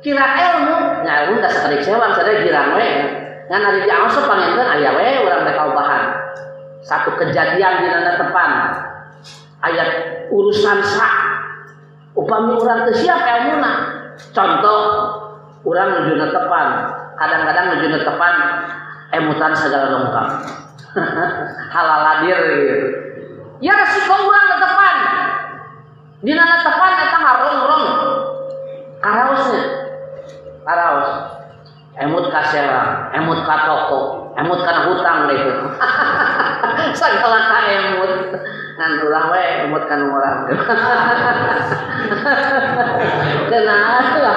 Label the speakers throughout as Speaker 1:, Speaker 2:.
Speaker 1: Kira ilmu, nya ilmu da sakedik sewang sadaya girang we. Ngan ari diaos panginten aya we urang teh kaubahan. Satu kejadian dina netepan aya urusan sak. Upami urang teu siap ilmuna. Contoh urang nuju netepan, kadang-kadang nuju netepan emutan segala lengkap. Halaladir gitu. Ya resiko urang netepan. Dina netepan eta ngarongrong. Karaosnya. Karaos. Emut ka serang, emut ka toko, emut kana hutang gitu. Segala ka emut. Ngan ulah we emut kana urang. Kenapa?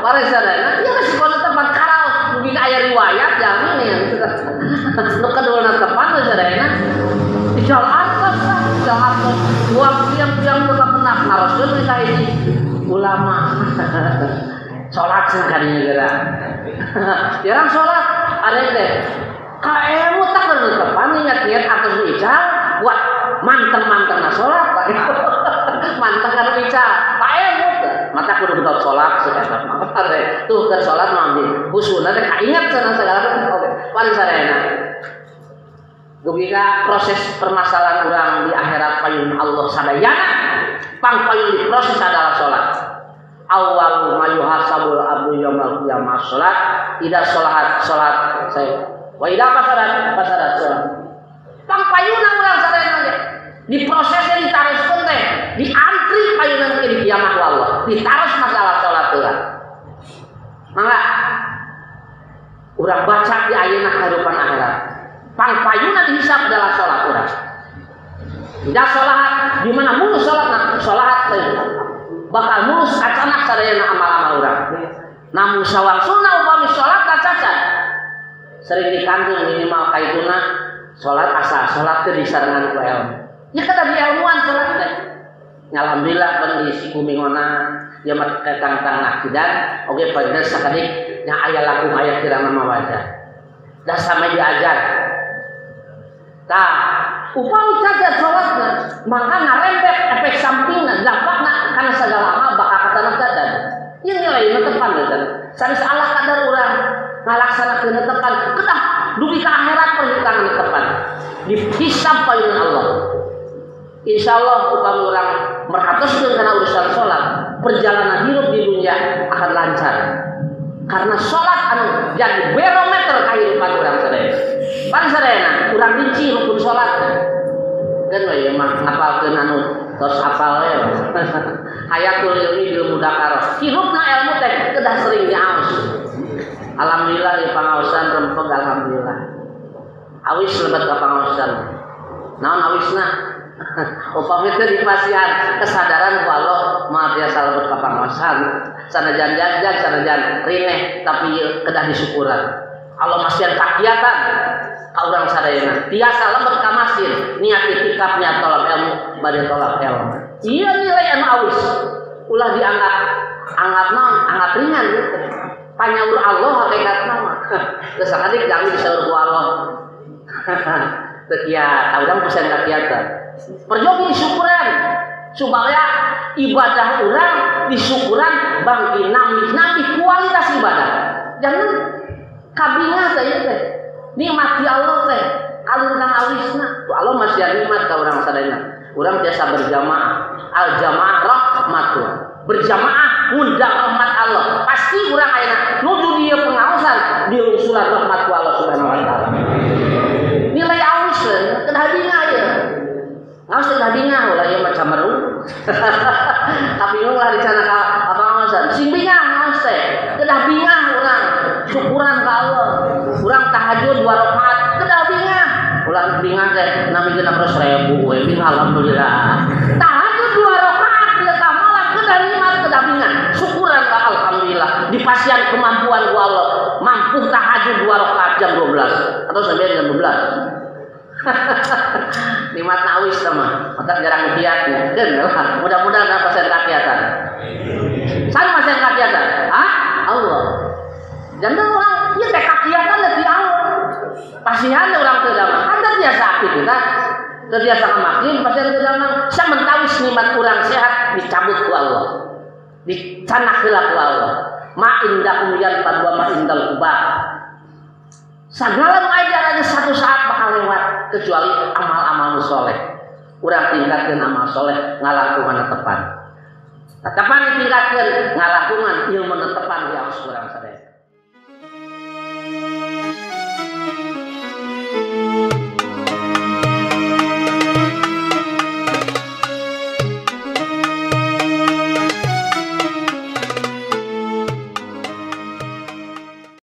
Speaker 1: Para sadayana ya resiko netepan karaos. Mugi aya riwayat jamin ya. Nu kadua netepan we sadayana. Dijual artos lah, dijual artos. Uang tiang-tiang tetap pernah naroskeun we sahiji ulama. Salat cenah kadinya geura. Jarang salat ada teh. Kaemu tak netepan ingat-ingat artos nu ical buat manteng-mantengna salat. Manteng anu ical. Kaemu teh mata kudu kudu salat saeta mah. Tuh keur salat mah husuna teh kaingat cenah sagala oge. Paling sadayana. Dugi ka proses permasalahan urang di akhirat payun Allah sadayana. Pang payun diproses adalah salat. Awal ma yuhasabul abdu yaumil qiyamah salat, idza sholahat salat saya. Wa idza fasadat fasadat salat. Pang payuna urang sadayana ge. Diprosesnya ditaroskeun teh, diantri payunan ke di kiamat ku Allah. Ditaros masalah salat heula. Mangga urang baca di ayeuna kehidupan akhirat. Pang payuna dihisab adalah salat urang. Idza sholahat di mana mulus salat salat teh. Bakal mulus kacanak sadayana amal-amal urang. Namun sawangsuna upami salat kacacat. Sering dikandung minimal kaituna salat asal salat teh disarengan ku ilmu. Ya kata di ilmuan salat teh. Alhamdulillah ban di siku mingona ya mah tangtang akidah oge pada sakedik nya aya langkung aya kirang mah wajar. Da sampe diajar. Tah, upami cacat salatna maka ngarembet efek sampingna dampakna kana segala amal bakal katanah cacat. Ieu nilai netepan teh. Sanes Allah kadar urang ngalaksanakeun netepan kedah dugi ka akhirat perhitungan netepan. Dihisab payun Allah. Insyaallah upami urang merhatoskeun kana urusan salat, perjalanan hidup di dunia akan lancar. Karena salat anu jadi barometer kehidupan urang sadaya. Pan sadayana urang rinci rukun salat. Kan we mah ngapalkeun anu tos hafal we. Hayatul ilmi bil mudzakarah. Hirupna ilmu teh kedah sering diaos. Alhamdulillah di pangaosan rempeg alhamdulillah. Awis lebet ka pangaosan. Naon awisna? Upami teh dipasihan kesadaran ku Allah mah biasa lebet ka pangaosan. Sanajan jajan sanajan rineh tapi kedah disyukuran. Allah masihan kagiatan ka urang sadayana. Tiasa lebet ka masjid, niat itikaf, niat tolak ilmu, bade tolak ilmu. Ieu nilai anu awis. Ulah dianggap anggap naon, anggap ringan gitu. Panyaur Allah hakikatna mah. Geus sakedik jangan disaur ku Allah. Teu kiat, urang pisan kakiatan. Perjogi syukuran supaya ibadah urang disyukuran bangki nambih kualitas ibadah. Jangan kabingah teh ieu teh. Nikmat di Allah teh kalungkang awisna. Ku Allah masih nikmat ka urang sadayana. Urang biasa berjamaah. Al jamaah rahmatun. Berjamaah undang rahmat Allah. Pasti urang ayeuna nuju dieu pengaosan diungsulan rahmat ku Allah Subhanahu wa taala. Nilai awis kedah bingah ieu. Ngaos kedah bingah ulah ieu mah cameru. Kabingung lah di sana ka pangaosan. Sing bingah ngaos teh. Kedah bingah urang syukuran ka Allah. Urang tahajud 2 rakaat kedah bingah. Ulah bingah teh nami 600.000 we bingah alhamdulillah. Tahajud 2 rakaat di malam kedah nikmat kedah bingah. Syukuran ka alhamdulillah dipasihan kemampuan ku Allah. Mampu tahajud 2 rakaat jam 12 atau sampai jam 12. Nikmat awis sama, otak jarang kiatnya. Dan mudah-mudahan apa sen kakiatan. San masen kakiatan. Hah? Allah. Jangan orang ieu teh kakiatan teh di Allah. Pasihan urang teu damang. Kan teu biasa aktivitas. Teu biasa ka masjid, pasihan teu damang. Samentawis nikmat urang sehat dicabut ku Allah. Dicanak heula ku Allah. Ma indakum yanfad wa ma indal kubah. Segala mengajarannya satu saat bakal lewat kecuali amal-amal soleh. Urang tingkatkan amal soleh ngalakukan tepan. Tepan ditingkatkan ngalakukan ilmu tepan di awas urang sadaya.